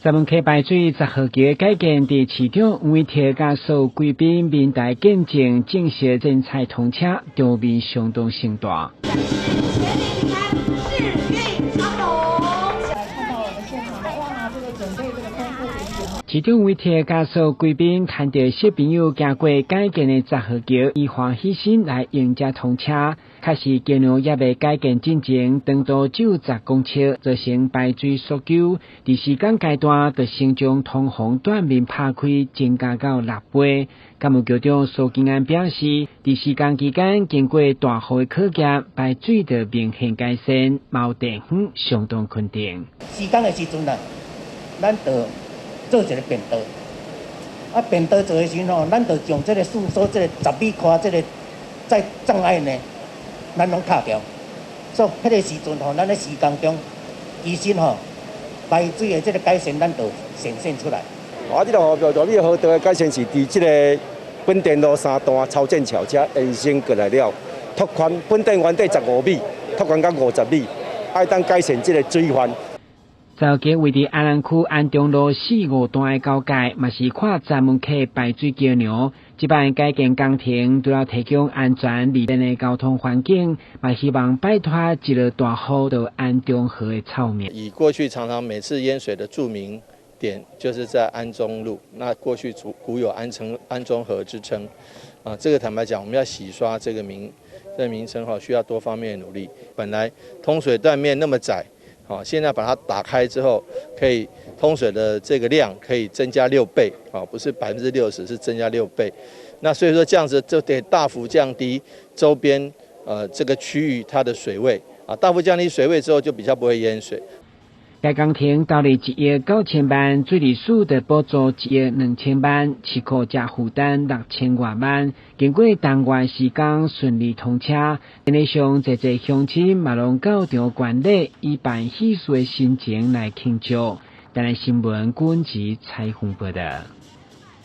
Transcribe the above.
閘門溪排水十號橋改建，佇市長黃偉哲佮所有貴賓面台見證，正式剪彩通車，場面相當盛大。世運長龍。來看到我們現場的哇，這個準備這個豐富點點。市長黃偉哲佮所有貴賓牽著小朋友行過改建的十號橋，以歡喜心來迎接通車。確實，橋梁猶未改建進前，長度只有10公尺，造成排水縮溝。佇施工階段，就先將通風斷面拍開，增加到6倍。幹務局長蘇金安表示，佇施工期間經過大雨的考驗，排水就明顯改善，嘛有地方相當肯定。施工的時陣啊，咱就做一個便道，啊便道做的時陣吼，咱就將這個四所這個10米寬這個在障礙呢，咱攏拆掉。所以彼個時陣吼，咱咧施工中，其實吼排水的這個改善，咱就顯現出來。啊，這條大米河道的改善是佇這個本店路三段超艦橋遮延伸過來了，拓寬本店原底15米，拓寬到50米，愛當改善這個水患。十號橋位佇安南區安中路四五段的交界，嘛是跨閘門溪排水橋梁。這擺改建工程除了提供安全利便的交通環境，嘛希望擺脫一落大雨就安中河的臭名。以過去常常每次淹水的著名點，就是在安中路。那過去古有安城安中河之稱，啊，這個坦白講，我們要洗刷這個名稱哈，需要多方面努力。本來通水斷面那麼窄。好，現在把它打開之後，可以通水的這個量可以增加六倍，啊，不是60%，是增加六倍。那所以說這樣子就得大幅降低周邊這個區域它的水位，啊，大幅降低水位之後就比較不會淹水。該工程投入1億9000萬，水利署得補助1億2000萬，市庫才負擔6000外萬。經過當月時間順利通車，典禮上濟濟鄉親嘛攏到場觀禮，以辦喜事的心情來慶祝。台南新聞軍籍採訪報道。